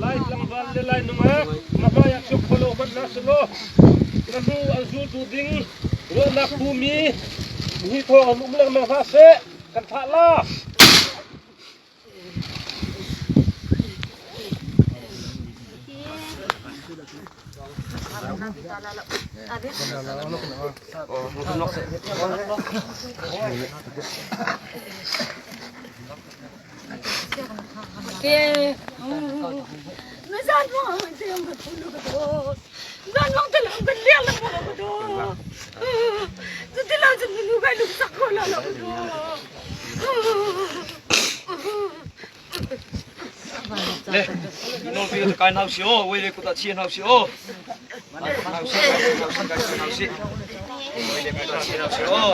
Lai tlangval le lai nungak na hmaiah chuk kholo hmanh hna selaw na hnu an zultu ding ruahnak pumi hi thawng an um lengmang hlah seh kan thah la. Le, no fi kai nau si o, wei le kuta chi nau si o. Nau si, nau si kai nau si. Wei le kuta chi nau si o.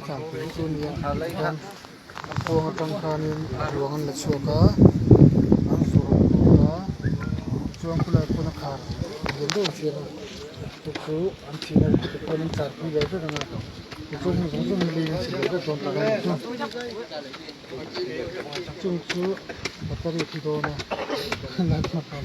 Thlangpui chu nia hian a kuang atang khanin ruang an la chhuak a an fur a chuan khulai pawn a khar lian deuh ang chian a chu chu an thihna te pawn an tlar pui ve vek ang a tichuan heng zawng zawng hi leiin an chhe ve vek dawn tak a ni chu chung chu battery a thi dawn a light hma khan.